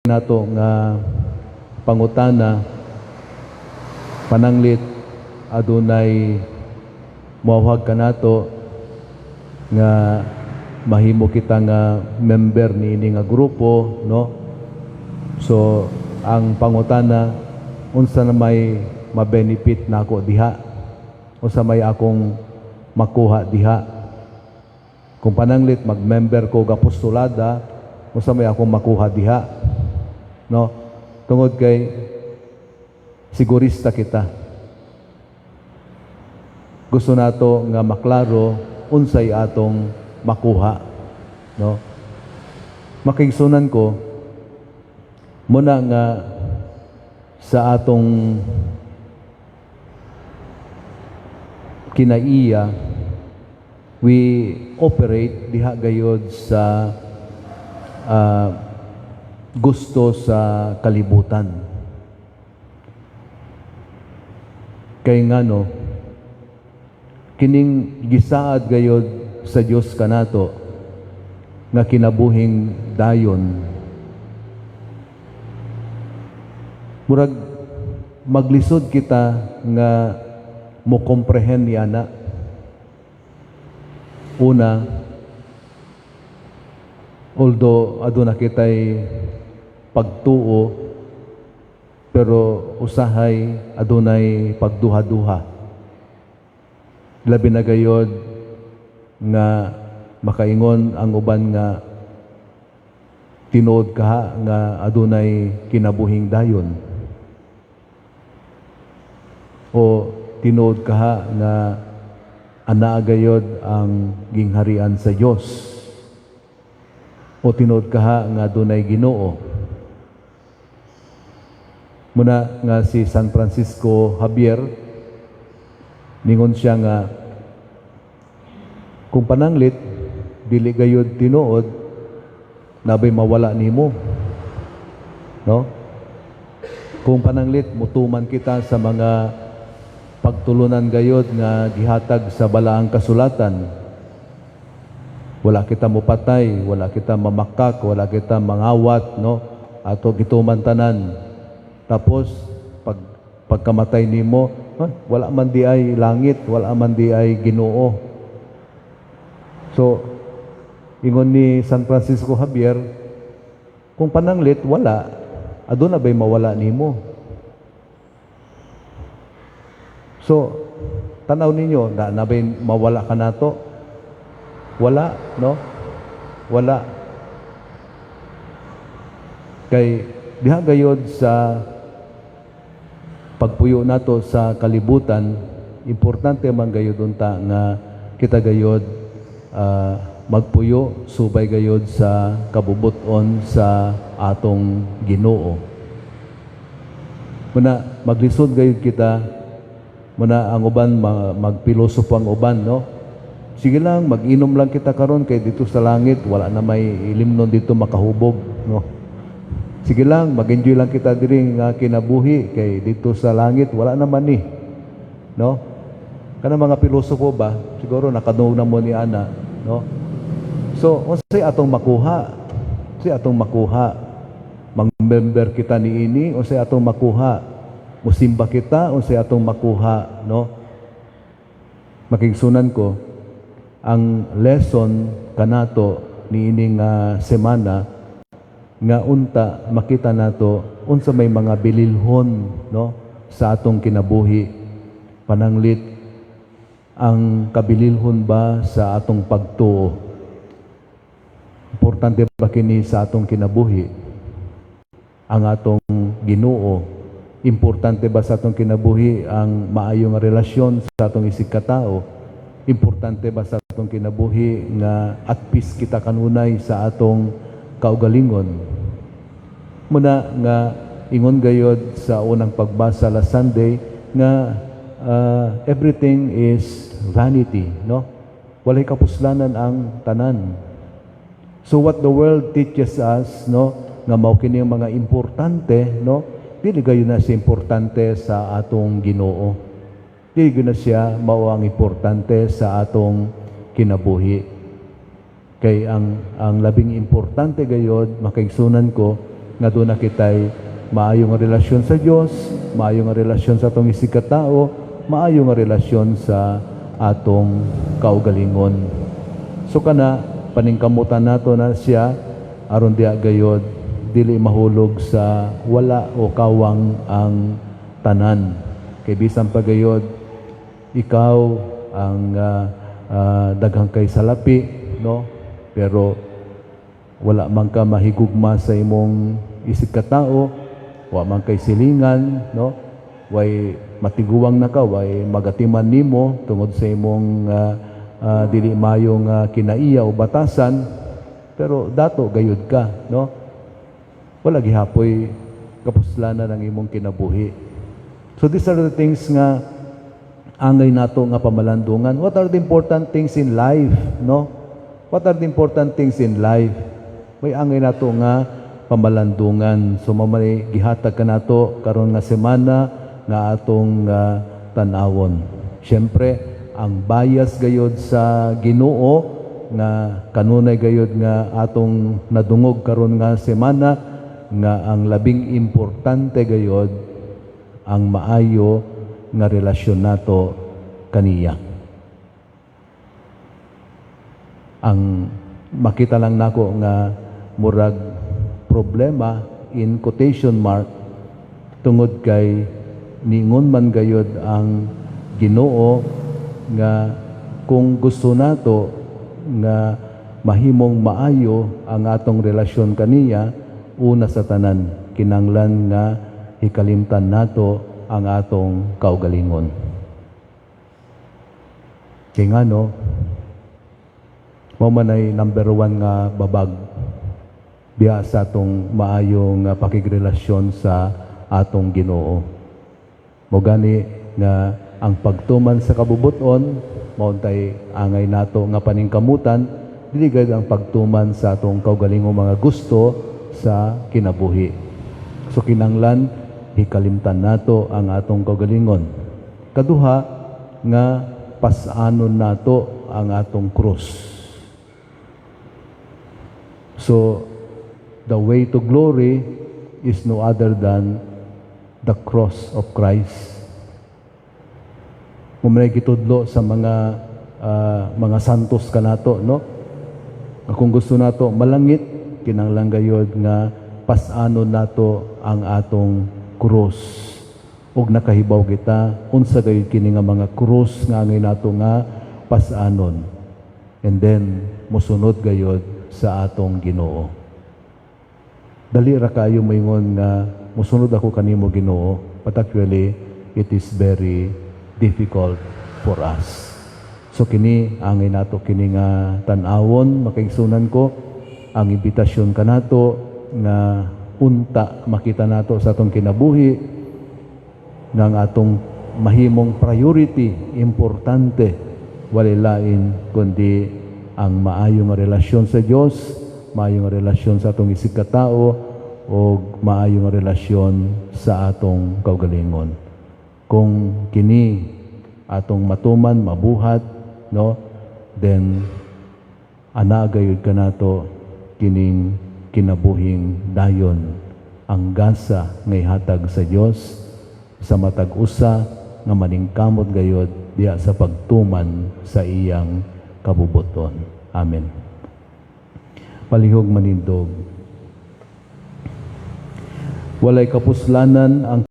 Nato nga pangutana, pananglit adunay moawhag kanato nga mahimo kita nga member niini nga grupo, no? So ang pangutana, unsa na may ma-benefit nako diha? Unsa may akong makuha diha? Kung pananglit mag-member ko og apostolada, unsa may akong makuha diha, no? Tungod kay sigurista kita, gusto nato nga maklaro unsay atong makuha, no? Makaigsunan ko, muna nga sa atong kinaiya, we operate diha gayod sa gusto sa kalibutan. Kay ngano, kining gisaad gayod sa Dios kanato nga kinabuhing dayon, murag maglisod kita nga mo comprehend ni ana. Una, although aduna kitay pagtuo, pero usahay adunay pagduha-duha, labi na gayod nga makaingon ang uban nga tinuod kaha nga adunay kinabuhing dayon o tinuod kaha nga anaa gayod ang gingharian sa Dios o tinuod kaha nga adunay Ginoo. Muna nga si San Francisco Javier, ningon siya nga kung pananglit dili gayod tinuod, nabay mawala nimo, no? Kung pananglit mutuman kita sa mga pagtulunan gayod nga gihatag sa Balaang Kasulatan, wala kita mupatay, wala kita mamakak, wala kita mangawat, no? Ato gituman tanan, tapos pag pagkamatay nimo, "Ay, wala man di ay langit, wala man di ay Ginoo." So ingon ni San Francisco Javier, kung pananglit wala, aduna bay mawala nimo? So tanaw ninyo na nabay mawala ka nato? Wala, no? Wala. Kay diha gayod sa pagpuyo nato sa kalibutan, importante man gayod unta nga kita gayod magpuyo subay gayod sa kabubuton sa atong Ginoo. Muna maglisod gayod kita. Muna ang uban magpilosopo ang uban, no? Sige lang, mag-inom lang kita karon kay dito sa langit wala na may ilimnon dito makahubog, no? Sige lang, mag-enjoy lang kita diri nga kinabuhi kay dito sa langit wala naman ni, no? Kana mga pilosopo ba, siguro nakadungog na mo ni ana, no? So unsay atong makuha? Unsay atong makuha? Mag-member kita niini, unsay atong makuha? Musimba kita, unsay atong makuha, no? Makigsunan ko, ang lesson kanato niining semana nga unta makita nato unsa may mga bililhon, no, sa atong kinabuhi. Pananglit ang kabililhon ba sa atong pagtuo, importante ba kini sa atong kinabuhi? Ang atong Ginoo, importante ba sa atong kinabuhi? Ang maayo nga relasyon sa atong isig katao, importante ba sa atong kinabuhi nga at peace kita kanunay sa atong kaugalingon? Muna nga ingon gayod sa unang pagbasa last Sunday nga everything is vanity, no? Walay kapuslanan ang tanan. So what the world teaches us, no, nga mao kini ang mga importante, no, dili gayon na siya importante sa atong Ginoo. Dili gyud na siya mao ang importante sa atong kinabuhi. Kay ang labing importante gayod, makaigsunan ko, nga duna kitay maayo nga relasyon sa Dios, maayo nga relasyon sa atong isig katao, maayo nga relasyon sa atong kaugalingon. So kana, paningkamutan nato na siya aron diha gayod dili mahulog sa wala o kawang ang tanan. Kay bisan pa gayod ikaw ang daghang kay salapi, no? Pero wala man ka mahigugma sa imong isig katao, wa man kay silingan, no? Way matiguang na ka, way magatiman nimo tungod sa imong dili mayong kinaiya o batasan, pero dato gayud ka, no? Wala gihapoy kapuslanan ang imong kinabuhi. So these are the things nga angay nato nga pamalandungan. What are the important things in life, no? What are the important things in life? May angay nato nga pamalandungan. So mao may gihatag kanato karon nga semana nga atong tan-awon. Siyempre, ang bias gayod sa Ginoo nga kanunay gayod nga atong nadungog karon nga semana, nga ang labing importante gayod ang maayo nga relasyon nato kaniya. Ang makita lang nako nga murag problema in quotation mark, tungod kay ningon man gayod ang Ginoo nga kung gusto nato nga mahimong maayo ang atong relasyon kaniya, una sa tanan kinanglan nga hikalimtan nato ang atong kaugalingon. Kay ngano, mao man ay number one nga babag biya sa atong maayong pakigrelasyon sa atong Ginoo. Mao gani nga ang pagtuman sa kabubuton mao tay angay nato nga paningkamutan, dili gayud ang pagtuman sa atong kaugalingong mga gusto sa kinabuhi. So kinanglan hikalimtan nato ang atong kaugalingon. Kaduha, nga pas-anon nato ang atong krus. So the way to glory is no other than the cross of Christ. Kung may gitudlo sa mga santos kanato, no? Nga kung gusto nato malangit, kinanglan gayod nga pas-anon nato ang atong krus. Ug nakahibaw kita unsa gayud kini nga mga krus nga angay nato nga pas-anon. And then mosunod gayod sa atong Ginoo. Dali ra kayo moingon nga mosunod ako kanimo, Ginoo, but actually it is very difficult for us. So kini angay nato kini nga tan-awon, makaigsunan ko, ang imbitasyon kanato nga unta makita nato sa atong kinabuhi nga ang atong mahimong priority, importante, walay lain kundi ang maayo nga relasyon sa Dios, maayo nga relasyon sa atong isig katao o maayo nga relasyon sa atong kaugalingon. Kung kini atong matuman, mabuhat, no? Then ana gayud kanato kining kinabuhing dayon, ang gasa nga ihatag sa Dios sa matag usa nga maningkamot gayod diha sa pagtuman sa iyang kabubuton. Amen. Palihog manindog. Walay kapuslanan ang